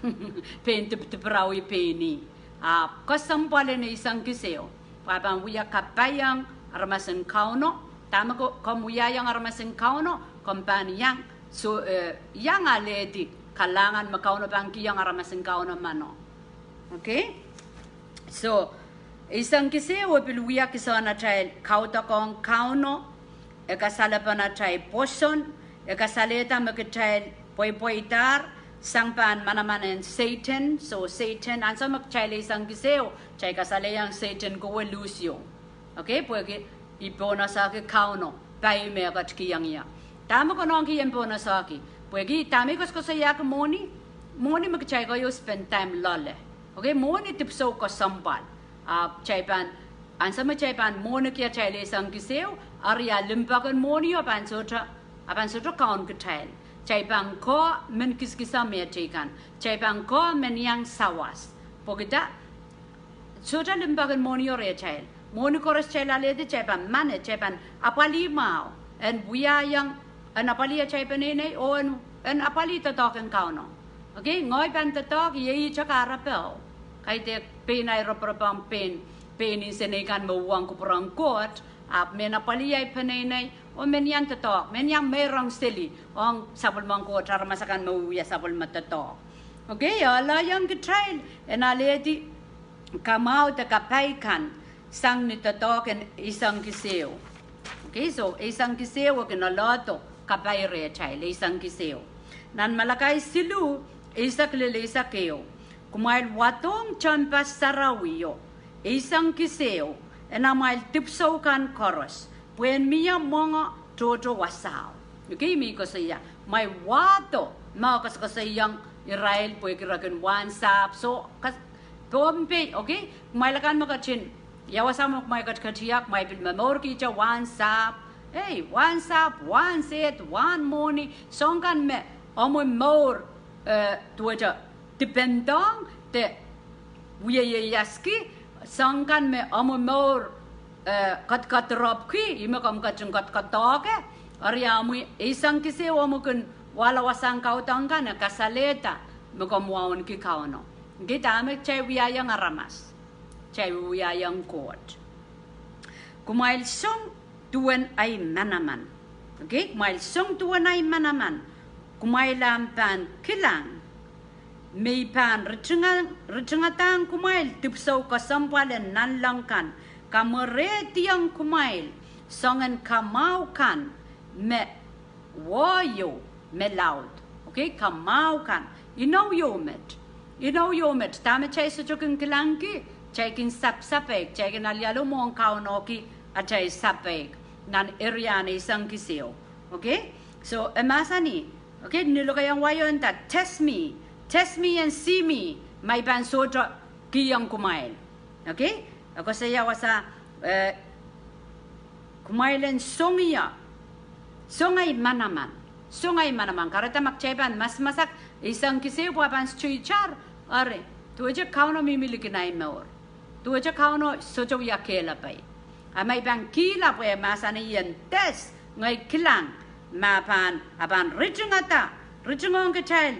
Pein dipidipirawi pein ih. Ahpw kesempwal en sang kisehwo, pwe a pahn wia kapaiong aramasen Kauno. Dahme ko, komw wiahiong aramasen Kauno, komw pahn iang, so, eh, iang alehdi kalahngan me Kauno pahn kihong aramasen Kauno meno. Okay? So, sang kisehwo pil wia kisehn atail kaudokiong Kauno, e kasalepen atail pwoson, e kasalehda me kitail pweipweidahr, sang pahn manaman en Sehdan. So Sehdan, ansou me kitail eisang kis ehu, kitail kasalehiong Sehdan kowe lose you. Okay, pwehki I pwonehsohki Kauno, pai me e ketikihong ie. Dahme konehng kihong pwonehsohki? Pwehki dahme I koasokoasoiahki mwohni, mwohni me kitail keieu spend time loale. Okay, mwohni dipwisou kesempwal. Ah, kitail pahn, ansou me kitail pahn mwohniki atail eisang kis ehu, eri a limpoak en mwohnio pahn sohte, a pahn sohte kaun kitail. Kitail pahn koh men kisakiso me teikan. Kitail pahn koh men iang sawas. Pwehki dah? Sohte limpoak en mwohnio rehtail. Mwohni koaros kitail alehdi, kitail pahn mane, kitail pahn apwalih mwahu en wiahiong, en apwalih atail peneinei oh en, en apwalih doadoahk en Kauno. Okay, ngehi pahn doadoahk, iei ihte kahrepe. Kaidehk pein ahi roporop ong pein, pein insenei kan me uhwong kupwuren Koht, ahpw men apwalih ahi peneinei oh men iang doadoahk, men iang meirong seli ong sapwellimen Koht, aramas akan me wia sapwellime doadoahk. Okay, e lelohng kitail en alehdi kamwahu de kapai kan sang ni doadoahk en eisang kis ehu. Okay, so eisang kis ehu e kin lelehdo kapai rehtail, eisang kis ehu. Nan Malakai siluh, eisek lel eisek ehu: Kumwail wadohng tehnpas sarawio, eisang kis ehu, en amwail dipwisou kan koaros, pwe en mie mwenge tohto wasao. Okay, me I koasoia, kumwail wahdo, me e koasokoasoiong irail pwehki re kin wahn sahpw, so, kas-, Pohnpei, okay, kumwail akan me ketin, ia wasa me kumwail ketiketier, kumwail pil momourkihte wahn sahpw, ei, wahn sahpw, wahn sehd, wahn mwohni, soahng kan me omw mour, eh, duwehte dipendohng de wiewia iasiki, soahng kan me omw mour, eh, kedikedropwki, ih me komw ketin kedikedehte, eri a omw eisang kis ehu, omw kin wahla wasahn kaudohng kan, e kasalehda me komw wauneki Kauno. Okay, dahme kitail wiahiong aramas? Kitail wiahiong Koht. Kumwail song duwen ahi manaman. Okay, kumwail song duwen ahi manaman. Kumwail ahpw pahn kilang me I pahn ritinga-, ritingadahng kumwail dipwisou kesempwal en nanleng kan, kamwerehdiong kumwail soangen kamwahu kan me woh ieu, me laud. Okay, kamwahu kan. Inou ieu met. Inou ieu met. Dahme kitail sohte kin kilangki? Kitail kin sapasapeik, kitail kin alialu mwohn Kauno ki atail sapeik nan area en eisang kis ehu. Okay? So, e mahsanih, okay, ni lokaiahn wai o nda, test me, test me and see me, ma I pahn sohte kihong kumwail. Okay? E koasoia wasa, eh, kumwail en song ie, song ahi manaman, song ahi manaman. Kahrehda ma kitail pahn masamasak eisang kis ehu pwe a pahn sohte itar, eri, duwehte Kauno mihmi likin ahi mour. Duwehte Kauno sohte wia kehlail. A ma I pahn kihla pwe e mahsanih en test, ngehi kilang ma pahn, a pahn ritingada, ritingohng kitail,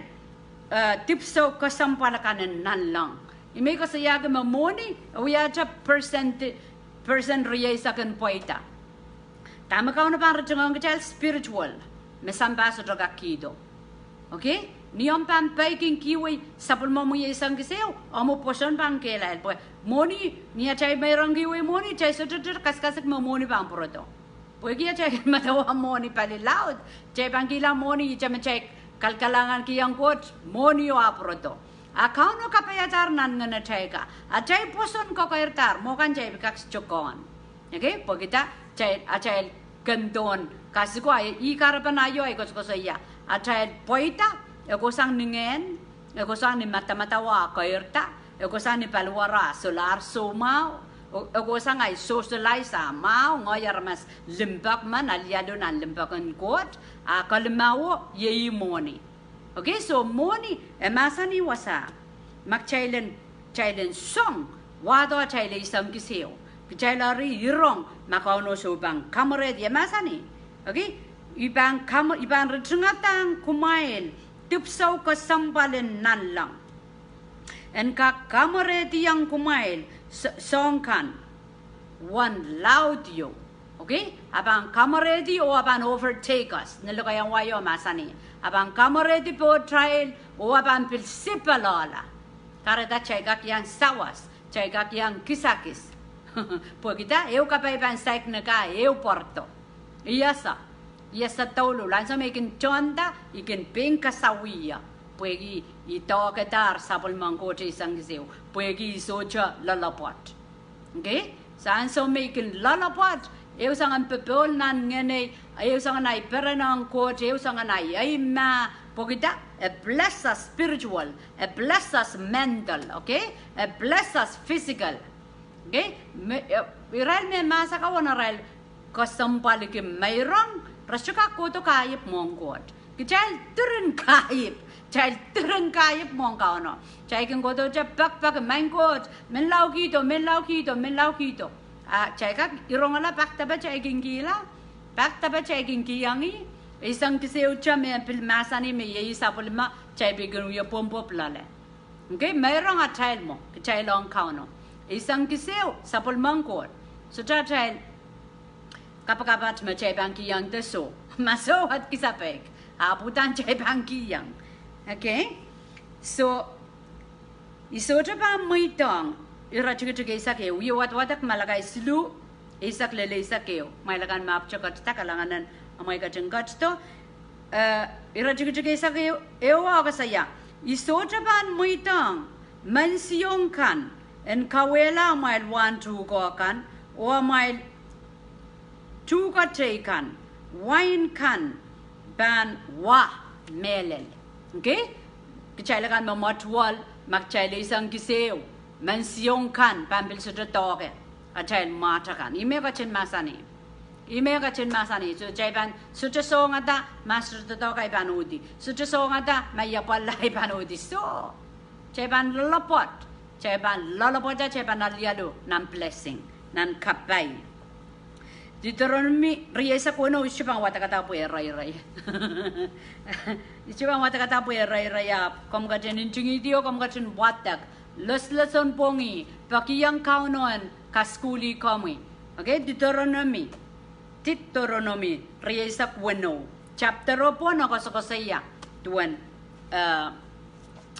eh, dipwisou kesempwal akan en nanleng. Ih me I koasoiahki me mwohni e wiahte percent, percent rieisek en pweida. Dahme Kauno pahn ritingohng kitail? Spiritual, me sampah sohte kak kihdo. Okay? Ni omw pahn peikinkihwei sapwellimomwi eisang kis ehu, omw pwoson pahn kehlail. Pwe mwohni, ni atail meirong kihwei mwohni, kitail sohte kasikasik me mwohni pahn pwurodo. Pwehki atail medewe mwohni pali laud, kitail pahn kihla mwohni ihte me kitail kalkalahngankihong Koht, mwohnio ah pwurodo. A Kauno kapaiadahr nan ngenatail ka, atail pwoson kokeirdahr, mwo kan kitail pil kak sohte kohn. Okay, pwehki dah? Atail, atail kendohn kasiko, a ih kahrepen aio ahi koasokoasoia. Atail pweida e kohsang ni ngehn, e kohsang ni madamadau ah keirda, e kohsang ni paliwar ah solahr soumwahu, e kohsang ahi socialize ah mwahu, ngehi aramas limpoak men, alialu nan limpoak en Koht, a kalimawo iei mwohni. Okay, so mwohni e mahsanih wasa ma kitail en, kitail en song, wahdo atail eisang kis ehu, kitail eri rong ma Kauno soh pahn kamwerehdi, e mahsanih. Okay, I pahn kam-, I pahn ritingadahng kumwail dipwisou kesempwal en nanleng, en kak kamwerehdiong kumwail s-, soahng kan uwen laud ieu. Okay? A pahn kamwerehdi oh a pahn overtake us. Ni lokaiahn wai o mahsanih, a pahn kamwerehdi pohtail oh a pahn pil sipeloala. Kahrehda kitail kak iang sawas, kitail kak iang kisakis. Pwehki dah? Ehu kapai pahn saik ni kak ehu pwarodo. I ese, I ese douluhl. Ansou me I kin tohnda, I kin pein kasawih ie. Pwehki I doahkedahr sapwellimen Koht eisek kis ehu. Pwehki I sohte loalopwoat. Okay? So ansou me I kin loalopwoat, ehu soangen popohl nan ngehnei, ehu soangen ahi peren ong Koht, ehu soangen ahi, ahi mah, pwehki dah, e bless us spiritual, e bless us mental, okay? E bless us physical. Okay? Me, eh, irail me mahs akan wen arail kesempwaliki meirong, re sohte kak kohdo kahiep mwohn Koht. Kitail diren kahiep, kitail diren kahiep mwohn Kauno. Kitail kin kohdohte pekpeki, Maing Koht, men lao kihdo, men lao kihdo, men lao kihdo. A kitail kak irongala pak depe kitail kin kihla, pak depe kitail kin kihong ih, eisek kis ehu te me pil mahsanih me iei sapwellime, kitail pil kin wie pwopwopw loale. Okay, meirong atail mwo, kitail ong Kauno. Eisek kis ehu, sapwellimen Koht. Sohte atail kapakap me kitail pahn kihong de soh. Ma soh, at kis a peik. Ahpw uhdahn kitail pahn kihong. Okay? So, I sohte pahn mweidohng, ire tikitik eisek ehu, I wie wadawadek Malakai siluh, eisek lel eisek ehu, kumwail akan me ahpwete ketido, kalahngan en amwail ketin ketido, eh, ire tikitik eisek ehu, ehu koasoia, I sohte pahn mweidohng mensiong kan en kauwehla amwail wahn tuhke kan, oh amwail tuhke teikan, wain kan pahn wa mehlel. Okay? Kitail akan me mwotuwel, ma kitail eisek kis ehu, mensiong kan pahn pil sohte doahke atail mwahte kan. Ih me ketin mahsanih. Ih me ketin mahsanih. So, kitail pahn sohte songada, ma sohte doadoahk ahi pahn uhdi. Sohte songada, ma ia pwalla ahi pahn uhdi. So, kitail pahn loalopwoat. Kitail pahn loalopwoat, kitail pahn alialu nan blessing, nan kapai. Deuteronomi rieisek weneu, I sohte pahn wadekada pwe e reirei. I sohte pahn wadekada pwe e reirei, ahpw komw ketin ntingihdi oh komw ketin wadek. Loslosonpwongi, peki ong Kauno en kasukuhlih komwi. Okay, Deuteronomi. Deuteronomi rieisek weneu. Chapter o pwon e koasokoasoia duwen, eh,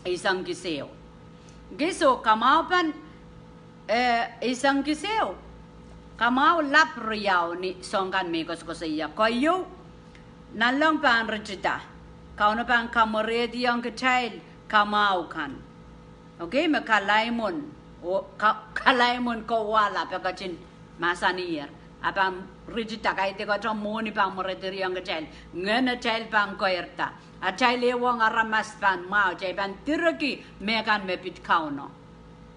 eisek kis ehu. Okay, so kamwahu pahn, eh, eisek kis ehu, kamwahu lap riau ni soahng kan me I koasokoasoia. Keieu, nanleng pahn ritida. Kauno pahn kamwerehdiong kitail kamwahu kan. Okay, me kalaimwun, oh, ka-, kalaimwun kowahlap e ketin mahsaniher. A pahn ritida, kaidehkte mwohni pahn mwerediong kitail. Ngehn atail pahn keirda. Atail ehuong aramas pahn mwahu, kitail pahn direkih mehkan me pid Kauno.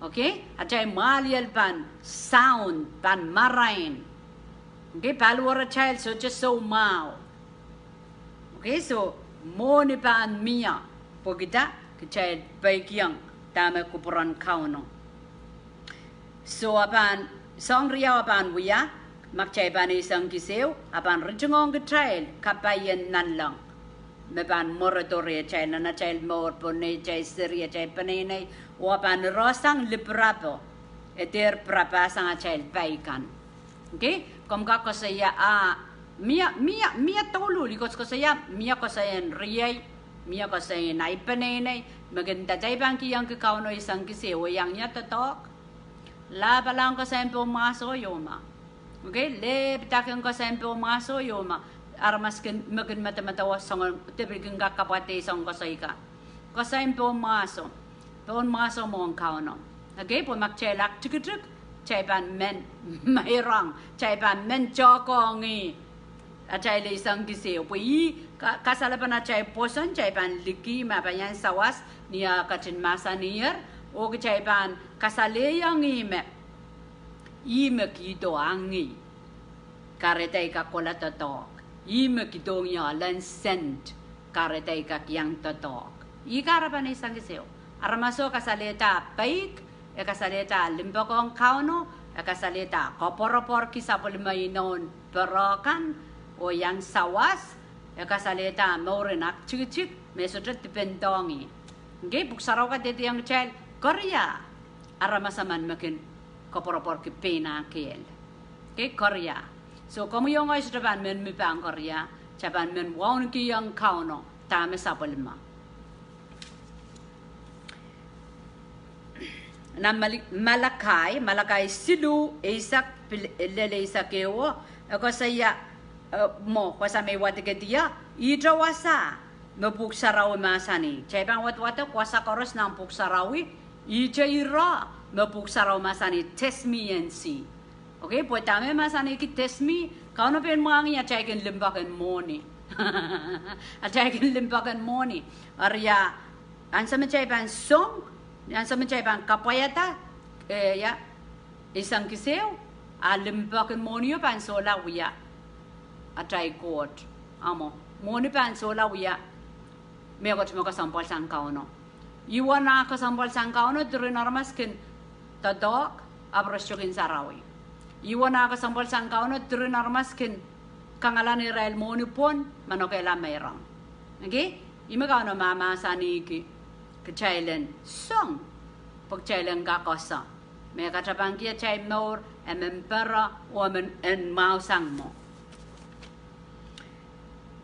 Okay? Atail mwahliel pahn sound, pahn marain. Okay, paliwar atail sohte soumwahu. Okay, so mwohni pahn mie, pwehki dah, kitail peikiong dahme kupwuren Kauno. So a pahn, soahng riau a pahn wia, ma kitail pahn eisek kis ehu, a pahn ritingohng kitail kapai en nanleng me pahn mweredo rehtail nan atail mour, pohn neitail seri, atail peneinei, oh a pahn irehsang lipirapo, e dehr pirapasang atail pai kan. Okay, komw kak koasoia, a, mie, mie, mie douluhl, I koasokoasoia, mie koasoi en riei, mie koasoi en ahi peneinei, me kin nda kitail pahn kihongki Kauno eisek kis ehu, oh iang ia doadoahk. Lapalahng koasoi en pohnmwahso ieu ma. Okay, lehpidahkin koasoi en pohnmwahso ieu ma. Aramas kin, me kin medemedewe soangen, de pil kin kak kapwaiada soangen koasoi kan. Koasoi en pohnmwahso. Pohnmwahso mwohn Kauno. Okay, pwe ma kitail aktikitik, kitail pahn men meirong, kitail pahn men tohkohng ih. Atail eisek kis ehu. Pwe ih ka-, kasalepen atail pwoson, kitail pahn likih ma pahn iang sawas, ni eh ketin mahsaniher, oh kitail pahn kasalehiong ih me, ih me kihdo angin. Kahrehda I kak kohla doadoahk. Ih me kihdohng ie lensent. Kahrehda I kak iang doadoahk. Ih kahrepen eisek kis ehu. Aramaso kasalehda peik, e kasalehda limpoak ong Kauno, e kasalehda koapworopworki sapwellime inoun perehkan, oh iang sawas, e kasalehda mouren aktikitik, me sohte dipendohng ih. Okay, Pwuhk Sarawi kadehdehiong kitail, koaros aramas emen me kin koapworopworki pein ah kehl. Okay, koaros. So, komwi oh ngehi sohte pahn men me pahn koaros, kitail pahn men wauneki ong Kauno, dahme sapwellime. Nan Mali-, Malakai, Malakai siluh eisek pil-, lel eisek ehu, e koasoia, eh, mwo, wasa me I wadekehdi ie, ihte wasa, me Pwuhk Sarawi mahsanih. Kitail pahn wadwadek wasa koaros nan Pwuhk Sarawi, ihte ire me Pwuhk Sarawi mahsanih, test me and see. Okay, pwe dahme mahsanihki test me, Kauno pein mwahngih atail kin limpoak en mwohni. Atail kin limpoak en mwohni. Eri ia, ansou me kitail pahn song, ansou me kitail pahn kapwaiada, eh, ia, eisek kis ehu, a limpoak en mwohnio pahn solahr wia atail Koht. Ahmw, mwohni pahn solahr wia mehkot me kesempwal sang Kauno. Ewen ah kesempwal sang Kauno, diren aramas kin doadoahk, ahpw re sohte kin sarawi. Ewen ah kesempwal sang Kauno, diren aramas kin kangala irail mwohni pwon, manokehla meirong. Okay? Ih me Kauno mahmahsanihki kitail en song, pwe kitail en kak ese me e katapanki atail mour, e men pere, oh e men en mwahu sang mwo.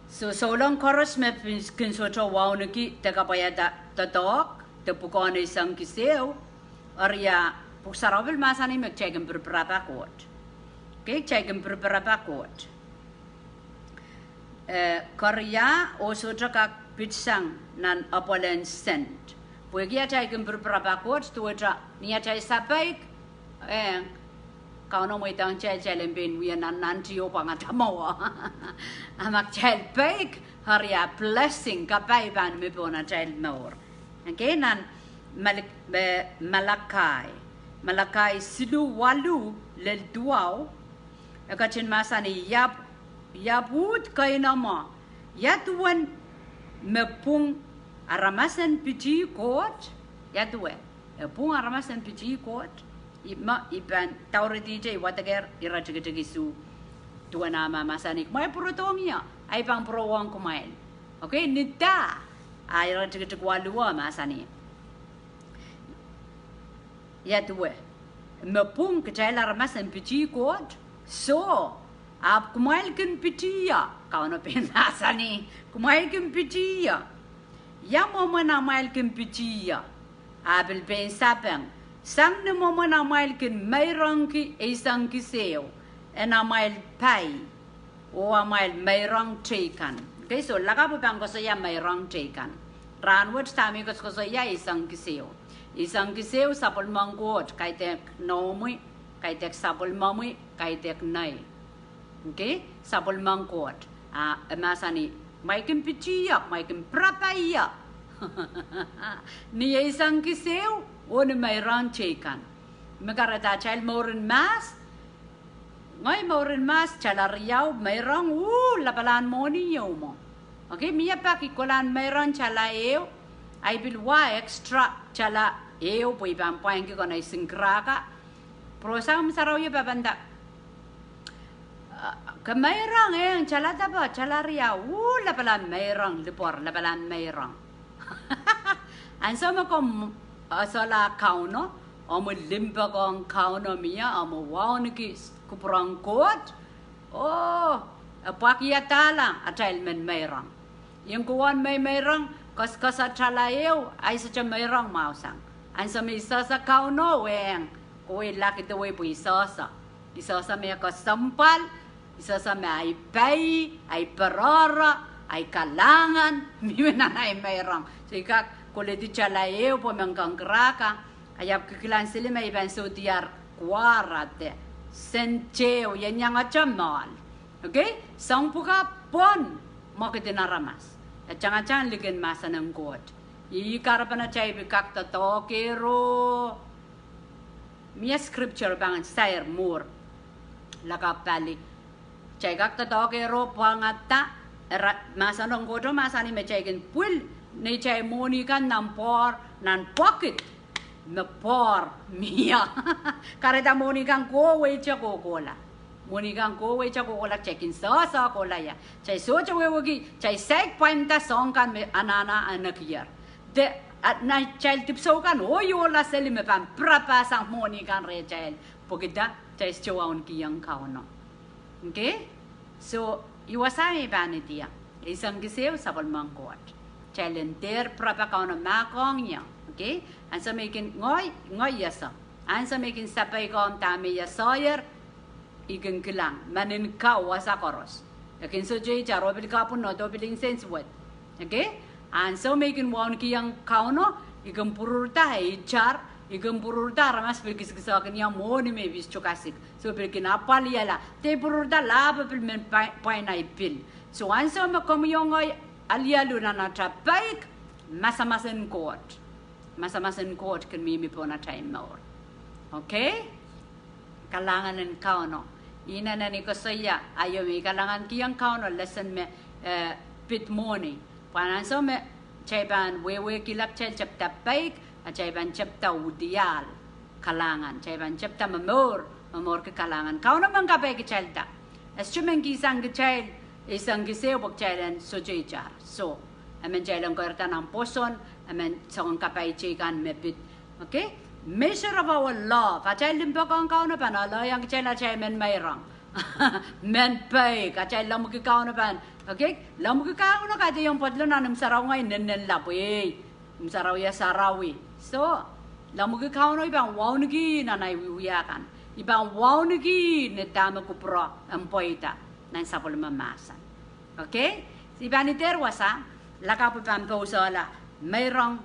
So, souleng koaros me pil kin sohte wauneki de kapwaiada doadoahk de pwukoahn eisek kis ehu, eri ia, Pwuhk Sarawi pil mahsanih me kitail kin pirpirapa Koht. Okay, kitail kin pirpirapa Koht. Eh, keria, oh sohte kak pitsang nan apwal en sent. Pwehki atail kin pirpirapa Koht, duwehte ni atail sapeik, eh, Kauno mweidohng kitail, kitail en pein wia nannanti oh pwangada mwowe. A ma kitail peik, eri ia blessing, kapai pahn mi pohn atail mour. Okay, nan Malik-, eh, Malakai. Malakai siluh waluh lel duwau, e ketin mahsanih, ia, ia pwuhd keinemwe, ia duwen me pwung aramas en pitih Koht, ia duwe, e pwung aramas en pitih Koht, I, ma, I pahn daur idihte I wadekehr ire tikitik isuh. Duwen ah mahmahsanih, kumwail pwurodohng ie, ahi pahn pwurowohng kumwail. Okay, nda, a ire tikitik waluh e mahsanih, ia duwe, me pwung kitail aramas en pitih Koht, soh, ahpw kumwail kin pitih ie, Kauno pein mahsanih, kumwail kin pitih ie. Ia mwomwen amwail kin pitih ie? A pil pein sapeng, sang ni mwomwen amwail kin meirongki eisek kis ehu en amwail pai oh amwail meirong teikan. Okay, so lakapw pahn koasoia meirong teikan. Rahnwet dahme koasokoasoia eisek kis ehu. Eisek kis ehu sapwellimen Koht, kaidehk noumwi, kaidehk sapwellimomwi, kaidehk nei. Okay, sapwellimen Koht. A e mahsanih, kumwail kin pitih ie, kumwail kin pirapa ie ni eisek kis ehu oh ni meirong teikan. Me kahrehda atail mouren mahs, ngehi mouren mahs, tala riau, meirong, uh, lapalahn mwohni ieu mwo. Okay, mie pak I kolahn meirong tala ehu, ahi pil wa extra tala ehu pwe I pahn pwainki konehng singkiraka. Pwurosang me sarawi e pahpa nda, ke meirong eng, tala depe, tala riau, uh, lapalahn meirong, lipwoar, lapalahn meirong. Ansou me komw esehla Kauno, omw limpoakohng Kauno mie, omw wauneki kupwuren Koht, oh, e pwakiadahla atail men meirong. Ien kowaun meimeirong, koaskoas tala ehu, ahi sohte meirong mwahu sang. Ansou me I sehse Kauno, eng, kowe laki dewei pwe I sehse. I sehse me kesempwal, I sehse me ahi pai, ahi perepere, ahi kalahngan mie nan ahi meirong. So I kak koledi tala ehu pwe men kangiraka, a I ahpw kikilang sili me I pahn sohdier kwahr de sent ehu, ien iangete mwoahl. Okay, soahng pwukat pwon mwekid en aramas. E tangatang likin mahsen en Koht. Ih kahrepen atail pil kak doadoahkehro. Mie scripture pahn sair mwuhr, lakapw pali. Kitail kak doadoahkehro pwangada, ira, mahsen en Koht mahsanih me kitail kin pwil neitail mwohni kan nan poahr, nan pokit me poahr mie. Kahrehda mwohni kan kohweite kohkohla. Mwohni kan kohweite kohkohla, kitail kin sehse kohla ie. Kitail sohte wehwehki, kitail saik pwainda soahng kan me anahne anekier. De, a, nan atail dipwisou kan oiohla seli me pahn pirapa sang mwohni kan rehtail. Pwehki dah? Kitail sohte waunekihong Kauno. Okay? So, ih wasa me I pahn idih. Eisek kis ehu sapwellimen Koht. Kitail en dehr pirapa Kauno mahkohng ie. Okay? Ansou me I kin, ngehi, ngehi ese. Ansou me I kin sapeikohng dahme I eseier, I kin kilang, mehn ka wasa koaros. E kin sohte itar, oh pil kapwunod, oh pil nsensuwed. Okay? Ansou me I kin waunekihong Kauno, I kin pwururda ei tar, I kin pwururda aramas pil kiskisehkin ie mwohni me I pil tokasik. So pil kin apwalihala, de pwururda lahpo pil men pwain, pwain ei pil. So ansou me komwi oh ngehi alialu nan atail peik, masamas en Koht. Masamas en Koht kin mihmi pohn atail mour. Okay? Kalahngan en Kauno. Inenen I koasoia, aio me I kalahngankihong Kauno lesen me, eh, pid mwohni. Pwe ansou me kitail pahn wehwehkihla kitail tepda peik, a kitail pahn tepda udial kalahngan. Kitail pahn tepda momour, momourki kalahngan. Kauno men kapai kitailda. E sohte men kihsang kitail, e sang kis ehu pwe kitail en sohte itar. So, e men kitail en keirda nan pwoson, e men soangen kapai teikan me pid. Okay? Measure of our love. Atail limpoak ong Kauno pahn aloiong kitail atail men meirong. Men peik, atail lemmwiki Kauno pahn. Okay? Lemmwiki Kauno kaidehn pwoatlo nan imw sarawi ngehi nennenla pwe ei, imw sarawi e sarawi. So, lemmwiki Kauno I pahn wauneki nan ei wiewia kan. I pahn wauneki ni dahme kupwuro en pweida nan sapwellime mahsen. Okay? I pahn idehr wasa, lakapw I pahn pousehla meirong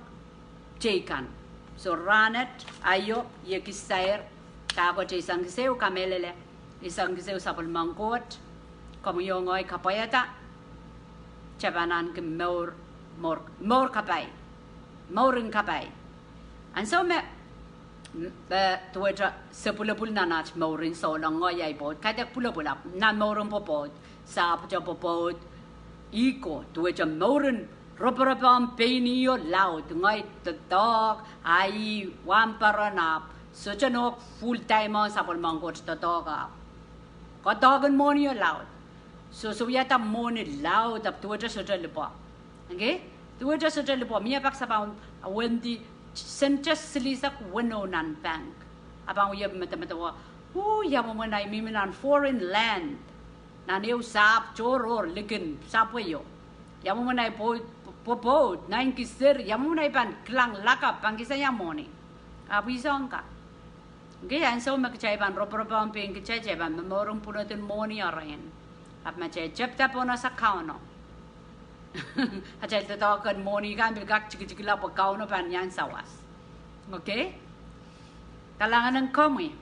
teikan. So rahnet, aio, I ekis sair, dahkot ei sang kis ehu kamehlele, ei sang kis ehu sapwellimen Koht, komwi oh ngehi kapwaiada, kitail pahn ahneki mour, mour, mour kapai, mour en kapai. Ansou me, eh, duwehte se pwulopwul nan aht mour en souleng, ngehi ahi pwoud, kaidehk pwulopwul ahpw nan mour en pwopwoud, sahpwete pwopwoud, ih ko, duwehte mour en roporop ong pein ih oh laud, ngehi doadoahk, ahi wahnpoaron ahpw sohte nohk full time ong sapwellimen Koht doadoahk ahpw. Doadoahk en mwohni oh laud. So, se wiahda mwohni laud ahpw duwehte sohte lipwe. Okay? Duwehte sohte lipwe. Mie pak se pahn wendi sente silihsek weneu nan bank. A pahn wie medemedewe, oh, ia mwomwen ei mihmi nan foreign land, nan ehu sahpw tohrohr likin sapwe ieu. Ia mwomwen ei pwo-, pwopwoud, naineki seri, ia mwomwen ei pahn kilang lakapw, pahn kihsang ia mwohni. Ahpw I soang ka. Okay, ansou me kitail pahn roporop ong pein kitail, kitail pahn momour en pwunod en mwohni erein. Ahpw ma kitail tepda pohn ese Kauno, atail doadoahk en mwohni kan pil kak tikitikla pwe Kauno pahn iang sawas. Okay? Kalahngan en komwi.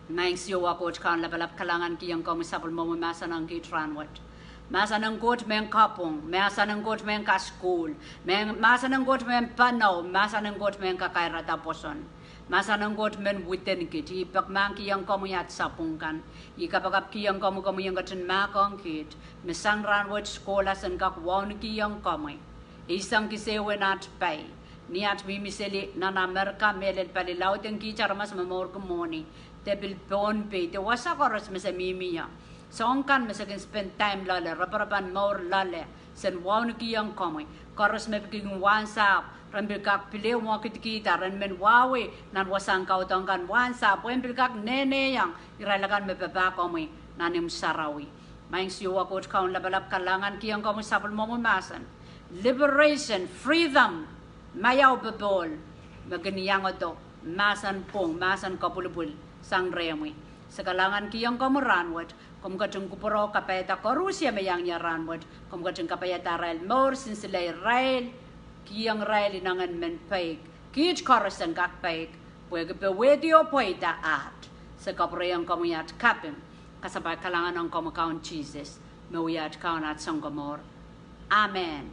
Maing Siohwa Koht Kaun lapalap, kalahngankihong komwi sapwellimomwi mahsen ong kiht rahnwet. Mahsen en Koht mehn kapwung, mahsen en Koht mehn kasukuhl, mehn, mahsen en Koht mehn panou, mahsen en Koht mehn kakairada pwoson. Mahsen en Koht men widen kiht. I pekimahkihong komwi aht sapwung kan. I kapakapkihong komwi, komwi en ketin mahkohng kiht me sang rahnwet kohla sen kak waunekihong komwi ei sang kis ehu en aht pai, ni aht mihmi seli nan Amerika, mehlel pali laud en kiht aramas momourki mwohni, de pil Pohnpei, de wasa koaros me se mihmi ie. Soahng kan me se kin spend time loale, roporop en mour loale, sen waunekihong komwi. Koaros me pil kin wahnsahpw, ren pil kak pil ehu mwekidkihda, ren men wahwei nan wasahn kaudok kan wahnsahpw, pwehn pil kak nehneiong irail akan me papah komwi nan imw sarawi. Maing Siohwa Koht Kaun lapalap, kalahngankihong komwi sapwellimomwi mahsen. Liberation, freedom, maiau popohl me kin iangodo mahsen pwung, mahsen kopwulopwul sang rehmwi. Se kalahngankihong komwi rahnwet, komw ketin kupwure oh kapaiada koarusie me iang ie rahnwet, komw ketin kapaiada arail mour, sinsile irail, kihong irail inengen men peik. Kiht koaros en kak peik, pwehki powehdi oh pweida aht. Se kapwurehiong komwi aht kaping, kasapahl, kalahngan ong komwi Kaun Sises, me wia aht Kaun, aht Sounkomour. Amen.